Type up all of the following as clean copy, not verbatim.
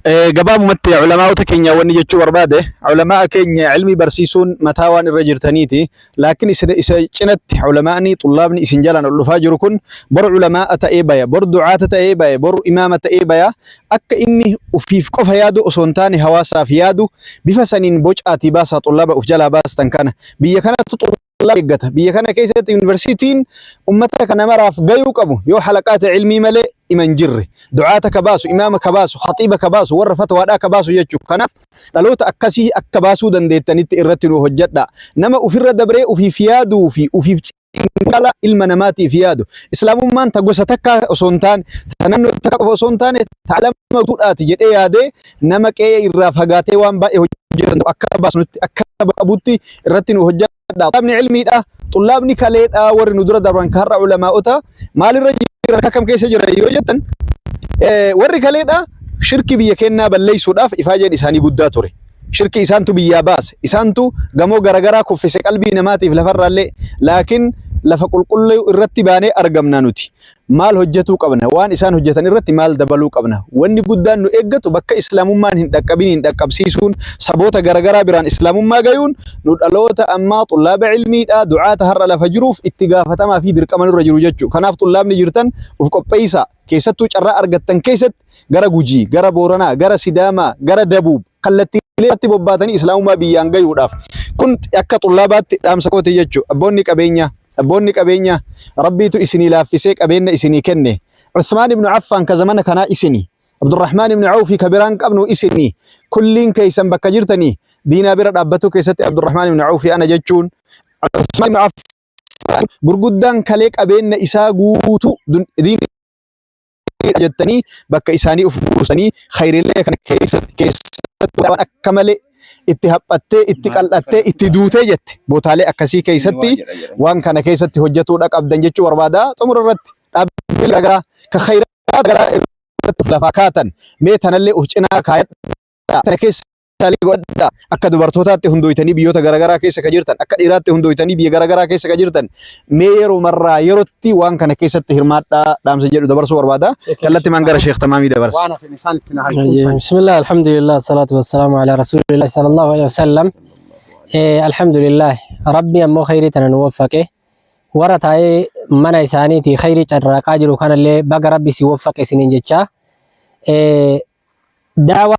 Gabaabumatti ulamaa'ota keenya wanni jechuu barbaade, ulamaa'a keenya ilmii barsiisuun mataa waan irra jirtaniiti. Laakiin isin isa cinatti ulamaa'ni xullaabni isin jalaan ol dhufaa jiru kun bor ulamaa'a ta'ee baya, bor du'aata ta'ee baya, bor imaama ta'ee baya. Akka inni ufiif qofa yaadu osoo hin taane hawaasaaf yaadu bifa saniin bocaatii baasaa xullaaba uf jalaa baastan kana. Biyya kanatti xullaaba eeggata. Biyya kana keessatti yuunivarsiitiin ummata kana maraaf gayuu qabu yoo halaqaata ilmii malee ima hin jirre. Du'aata ka baasu, imaama ka baasu, khaxiiba ka baasu, warra fatwaadhaa ka baasu jechuudha. Kanaaf dhaloota akkasii akka baasuu dandeettanitti irratti nu hojjedha. Nama ofirra dabree ofiif yaaduu fi ofiif cala ilma namaatiif yaadu. Islaamummaan ta gosa takkaa osoo hin taane, ta naannoo takka qofa osoo hin taane, ta alama guutuudhaati jedhee yaadee nama qe'ee irraa fagaatee waan baay'ee hojjetan akka baasnutti akka qabutti irratti nu hojjedha. Xullaabni ilmiidha. Xullaabni kaleedha warri nu dura darban ka har'a ulamaa'ota maalirra jira akkam keessa jira yoo jettan, warri kaleedha shirki biyya kennaa balleessuudhaaf ifaajeen isaanii guddaa ture. Shirki isaantu biyyaa baase. Isaantu gamoo garagaraa kuffise qalbii namaatiif lafarraallee. Laakiin lafa qulqulluu irratti baanee argamna nuti. Maal hojjetuu qabna? Waan isaan hojjetan irratti maal dabaluu qabna? Wanni guddaan nu eeggatu bakka Islaamummaan hin dhaqqabin hin dhaqqabsiisuun, saboota garagaraa biraan Islaamummaa gayuun nu dhaloota ammaa xullaaba ilmiidha, du'aata har'a lafa jiruuf itti gaafatamaa fi dirqama nurra jiru jechuudha. Kanaaf xullaabni jirtan uf qopheessaa. Keessattuu carraa argattan keessatti gara Gujii, gara Booranaa, gara Sidaamaa, gara Dabuub kallattiilee irratti bobbaatanii Islaamummaa biyyaan gayuudhaaf. Kun akka xullaabaatti dhaamsa kooti jechuudha. Abboonni qabeenyaa, Abboonni qabeenyaa, Rabbiitu isinii laaffisee qabeenna isinii kenne. Usmaan ibnu Affaan ka zamana kanaa isini. Abdurrahmaan ibnu Awfi ka biraan qabnu isini. Kulliin keessan bakka jirtanii diinaa bira dhaabbatuu keessatti Abdurrahmaan ibnu Awfi ana jechuun, Usmaan ibnu Affaan gurguddaan kalee qabeenna isaa guutuu diina jettanii bakka isaanii uf buusanii khayriilee kana keessatti keessatti waan akka malee itti haphattee, itti qal'attee, itti duutee jette bootaalee akkasii keessatti waan kana keessatti hojjetuudha qabdan jechuu barbaada. Xumura irratti dhaabbilee garaagaraa ka khayraa garaa irratti lafaa kaatan mee tanallee uf cinaa kaayadhaa, tana keessa Taalii godhadhaa. Akka dubartootaatti hundooytanii biyyoota garaagaraa keessa ka jirtan, akka dhiiraatti hundooytanii biyya garaagaraa keessa ka jirtan, mee yeroo marraa yerootti waan kana keessatti hirmaadhaa dhaamsa jedhu dabarsuu barbaada. Kallattimaan gara Sheekh Tamaamii dabarsa. Waan hafe isaan itti na haa Bismillah, alhamdulillah, salatu wassalamu ala rasulillah sallallahu alaihi wasallam. Alhamdulillah, Rabbi ammoo khayrii tana nu waffaqe. Warra taa'ee mana isaaniitii khayrii carraaqaa jiru kanallee baga Rabbi si waffaqe isiniin jechaa. Daawaa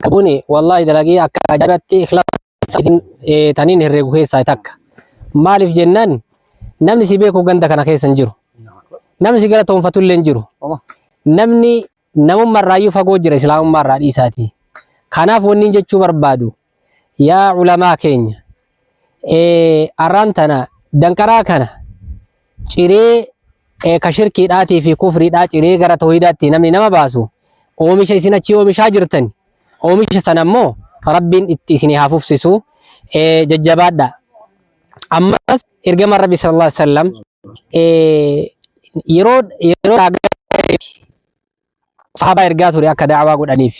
kuni wallahi dalagii akka ajaa'ibatti ikhlaasa taniin herreegu keessaa takka. Maaliif jennaan, namni si beeku ganda kana keessa hin jiru. Namni si galatoonfatu illee hin jiru. Namni namummaa irraayyuu fagoo jira, islaamummaa irraa dhiisaati. Kanaaf wanni inni jechuu barbaadu, yaa ulamaa keenya, arraan tana danqaraa kana ciree, ka shirkiidhaatii fi kufriidhaa ciree gara toohidaatti namni nama baasu oomisha isin achii oomishaa jirtan, oomisha sana immoo Rabbiin itti isinii haa fufsisu. Jajjabaadha. Ammas ergamaan Rabbi sallallahu alaihi wasallam yeroo yeroo sahaabaa ergaa ture akka da'awaa godhaniif,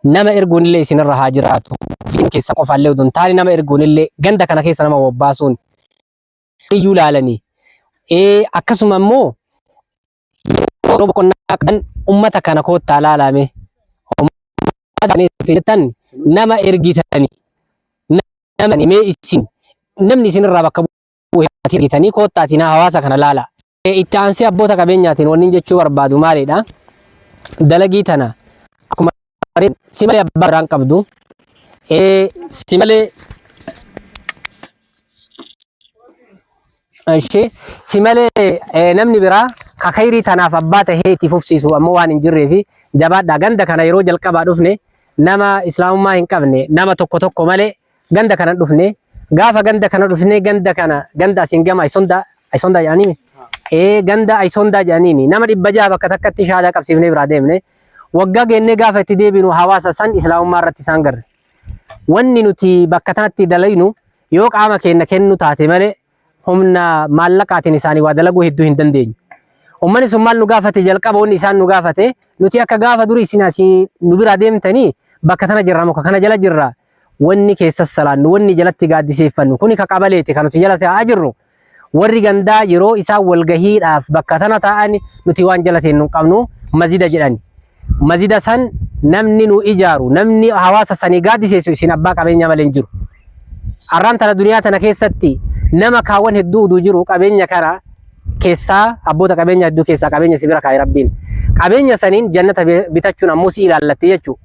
nama erguun illee isinirra haa jiraatu. Ofiin keessa qofaallee odoo hin taane nama erguun illee, ganda kana keessa nama bobbaasuun iyyuu laalanii, akkasuma immoo yeroo boqonnaa qaban ummata kana koottaa laalame ummata jettan nama ergitanii, nama mee isin namni isinirraa bakka bu'ee ergitanii koottaatii na hawaasa kana laala. Itti aansee abboota qabeenyaatiin wanni jechuu barbaadu maalidha? Dalagii tana akkuma si malee abbaa biraan qabdu, si malee ishee si malee namni biraa ka khayrii tanaaf abbaa tahee itti fufsiisu ammoo waan hin jirree fi jabaadhaa. Ganda kana yeroo jalqabaa dhufne nama islaamummaa hin qabne nama tokko tokko malee ganda kana dhufne. Gaafa ganda kana dhufne, ganda kana ganda asiin gama Aysondaa, Aysondaa jedhanii, ganda Aysondaa jedhaniini, nama 600 bakka takkatti shaadaa qabsiifnee biraa deemne. Waggaa geennee gaafa itti deebinu hawaasa san islaamummaa irratti isaan garre. Wanni nuti bakka tanatti dalaynu yoo qaama keenya kennu taate malee humna maallaqaatiin isaanii waa dalaguu hedduu hin dandeenyu. Uummanni sun maal nu gaafate? Jalqaba wanni isaan nu gaafate, nuti akka gaafa duri isin asii nu biraa deemtanii bakka tana jirra, muka kana jala jirra, wanni keessa salaannu, wanni jalatti gaaddiseeffannu kuni ka qabaleeti, kan nuti jala taa'aa jirru. Warri gandaa yeroo isaan walgahiidhaaf bakka tana taa'an nuti waan jala teennu hin qabnu, masjida jedhani. Masjida san namni nu ijaaru, namni hawaasa sanii gaaddiseessu isin abbaa qabeenyaa malee hin jiru. Arraan tana duniyaa tana keessatti nama kaawwan hedduu uduu jiru qabeenya kana keessaa abboota qabeenya hedduu keessaa qabeenya si bira kaa'e Rabbiin. Qabeenya saniin jannata bitachuun ammoo si ilaallatti jechuudha.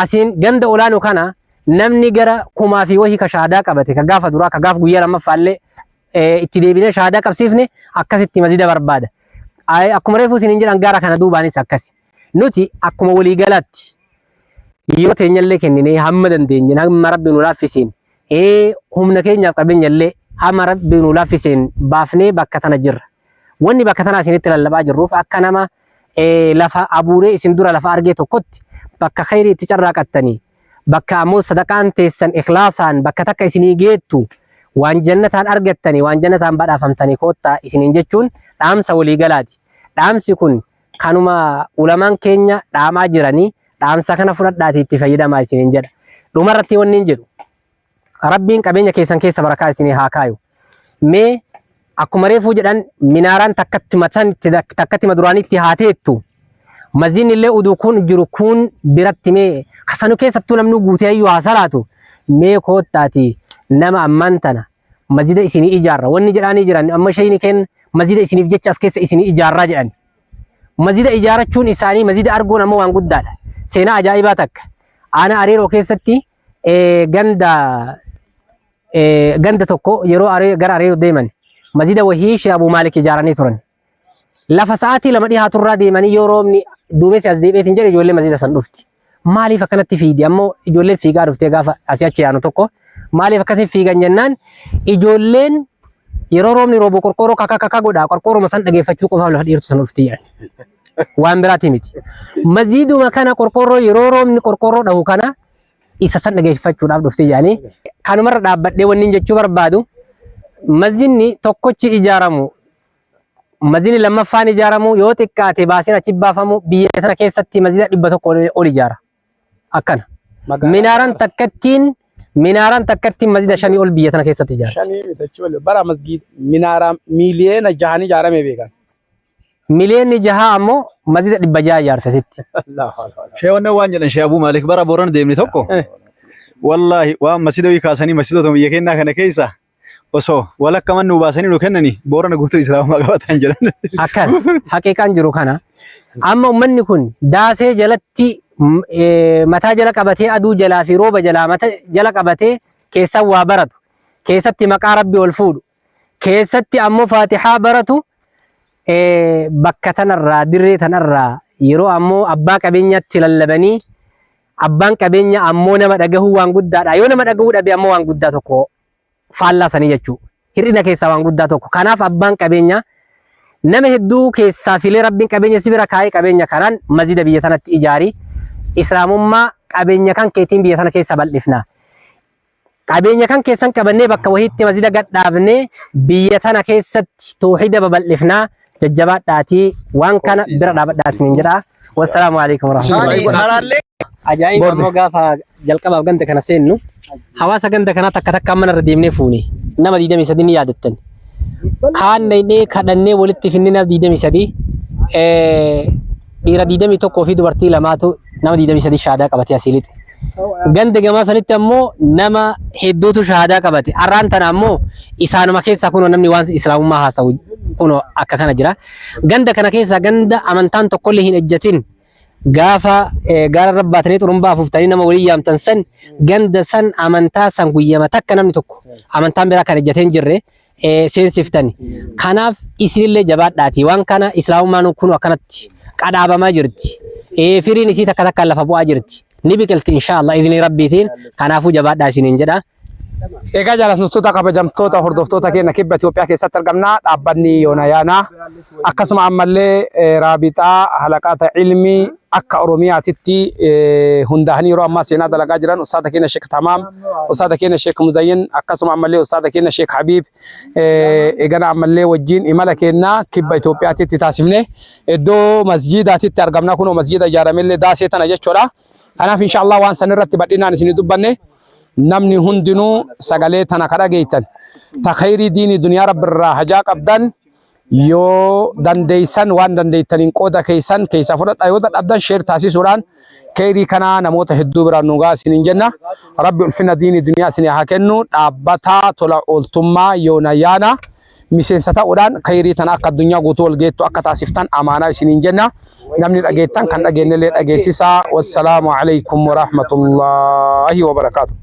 Asiin ganda olaanu kana namni gara kumaa fi wahii ka shahaadaa qabate ka gaafa duraa ka gaaf guyyaa lammaffaallee itti deebinee shahaadaa qabsiifne akkasitti masjida barbaada. Akkuma reefuu isiniin jedhan gaara kana duubaanis akkasi. Nuti akkuma waliigalaatti yeroo teenyallee kenninee hamma dandeenye hamma Rabbi nu laaffiseen humna keenyaaf qabeenyallee hamma Rabbi nu laaffiseen baafnee bakka tana jirra. Wanni bakka tana isinitti lallabaa jirruuf akka nama lafa abuuree isin dura lafa argee tokkotti bakka khayrii itti carraaqattanii bakka ammoo sadaqaan teessan ikhlaasaan bakka takka isinii geettu waan jannataan argattanii waan jannataan badhaafamtanii koottaa isiniin jechuun dhaamsa waliigalaati. Dhaamsi kun kanuma ulamaan keenya dhaamaa jiranii dhaamsa kana fudhadhaatii itti fayyadamaa isiniin jedha. Dhumarratti wanni hin jedhu Rabbiin qabeenya keessan keessa barakaa isinii haa kaayu. Mee akkuma reefuu jedhan minaaraan takkatti matan takkatti maduraanitti haa teettu. Masjidni illee uduu kun jiru kun biratti mee kasanu keessattuu namni guutee iyyuu haa salaatu. Mee koottaati nama ammaan tana masjida isinii ijaarra wanni jedhaanii jiran amma shayni kenna masjida isiniif jecha as keessa isinii ijaarraa jedhan. Masjida ijaarachuun isaanii masjida arguun ammoo waan guddaadha. Seenaa ajaa'ibaa takka. Aanaa Areeroo keessatti ganda ganda tokko yeroo gara Areeroo deeman masjida wahii Shee Abuu Maalik ijaaranii turan. Lafa sa'aatii 2 dhihaaturraa deemanii yoo roobni duumessi as deebi'eetiin jedhe ijoollee masjida san dhufti. Maaliif akkanatti fiigdi? Ammoo ijoolleen fiigaa dhuftee gaafa asii achi yaanu tokko maaliif akkasiin fiigan jennaan ijoolleen yeroo roobni roobu qorqoorroo kaka kaka godha qorqoorruma san dhageeffachuu qofaaf lafa dhiirtu san dhufti jedhan. Waan biraati miti. Masjiduma kana qorqoorroo yeroo roobni qorqoorroo dhahu kana isa san dhageeffachuudhaaf dhufti jedhanii kanumarra dhaabbadhee wanni jechuu barbaadu masjidni tokkochi ijaaramu masjidni lammaffaan ijaaramu yoo xiqqaate baasiin achi baafamu biyya sana keessatti masjida 100 ol ijaara. Akkana. Minaaraan takkattiin minaaraan takkattiin masjida shanii ol biyya tana keessatti ijaarti. Shanii miti achi malee bara masgiid minaaraa miiliyoona jahanii ijaaramee beekan. Miliyoonni jahaa ammoo masjida 600 ijaarte sitti. Shee wannan waan jedhan Shee Abuu Maalik bara Boorana deemne tokko wallaahi waan masjida wayii kaasanii masjidota biyya keenyaa kana keessa osoo walakka man nuu baasanii nu kennanii Boorana guutuu Islaamummaa qabatan jedhan. Akkan haqiiqaan jiru kana. Amma uummanni kun daasee jalatti mataa jala qabatee aduu jalaa fi rooba jalaa mata jala qabatee keessan waa baratu. Keessatti maqaa Rabbi ol fuudhu. Keessatti ammoo Faatihaa baratu bakka tanarraa dirree tanarraa yeroo ammoo abbaa qabeenyaatti lallabanii abbaan qabeenya ammoo nama dhagahuu waan guddaadha. Yoo nama dhagahuu dhabe ammoo waan guddaa tokko faallaa sanii jechuudha. Hir'ina keessaa waan guddaa tokko. Kanaaf abbaan qabeenyaa nama hedduu keessaa filee Rabbiin qabeenya si bira kaa'ee qabeenya kanaan masjida biyya tanatti ijaari. Islaamummaa qabeenya kan keetiin biyya tana keessa bal'ifna. Qabeenya kan keessan qabannee bakka wahiitti masjida gad dhaabnee biyya tana keessatti toohida babal'ifna. Jajjabaadhaatii waan kana bira dhaabadhaa isiniin jedha. Wassalaamu alaikum warahmatullahi. Ajaa'iba ammoo gaafa jalqabaaf ganda kana seennu hawaasa ganda kanaa takka takkaan mana irra deemnee fuune nama 23 ni yaadattan. Kaan dhaynee kadhannee walitti finne nama 23 dhiira 21 fi dubartii lamaatu nama 23 shaadaa qabatee asii lixe. Ganda gamaa sanitti ammoo nama hedduutu shahaadaa qabate. Har'aan tana ammoo isaanuma keessaa kunoo namni waan islaamummaa haasa'u kunoo akka kana jira. Ganda kana keessaa ganda amantaan tokkollee hin ejjatin gaafa gaara irra baatanii xurumbaa afuuftanii nama walii yaamtan san ganda san amantaa san guyyama takka namni tokko amantaan biraa kan ejjatee hin jirre seensiftani. Kanaaf isinillee jabaadhaatii waan kana islaamummaan kun akkanatti qadhaabamaa jirti. Firiin isii takka takkaan lafa bu'aa jirti. Ni biqilti inshaallah idnii rabbiitiin. Kanaafuu jabaadhaa isiniin jedha. Egaa jaalattoota kabajamtoota hordoftoota keenya kibba Itoophiyaa keessatti argamna. Dhaabbanni Yoona Yaanaa akkasuma ammallee raabixaa halaqaata ilmii akka Oromiyaatitti hundaa'anii yeroo ammaa seenaa dalagaa jiran ustaada keenya Sheek Tamaam, ustaada keenya Sheek Muzayyin akkasuma ammallee ustaada keenya Sheek Habiib eegana ammallee wajjin imala keenya kibba Itoophiyaatitti taasifne iddoo masjiidaatitti argamna kunoo masjiida ijaaramellee daasee tana jechuudha. Kanaaf inshaallah waan san irratti bal'inaan isinii dubbanne namni hundinuu sagalee tana ka dhageeytan ta khayrii diinii duniyaa rabbirraa hajaa qabdan Yoo dandeeysan waan dandeeytaniin qooda keeysan keeysaa fudhadha, yoo dadhabdan share taasisuudhaan keyrii kana namoota hedduu biraan nu gahaa isiniin jenna. Rabbi ulfina diinii duniyaa isinii haa kennu. Dhaabbata tola ooltummaa Yoona Yaana miseensa ta'uudhaan keyrii tana akka addunyaa guutuu wal geettu akka taasiftan amaanaa isiniin jenna. Namni dhageettan kan dhageennellee dhageessisaa. Wassalaamu alaikum warahmatullaahi wabarakaatu.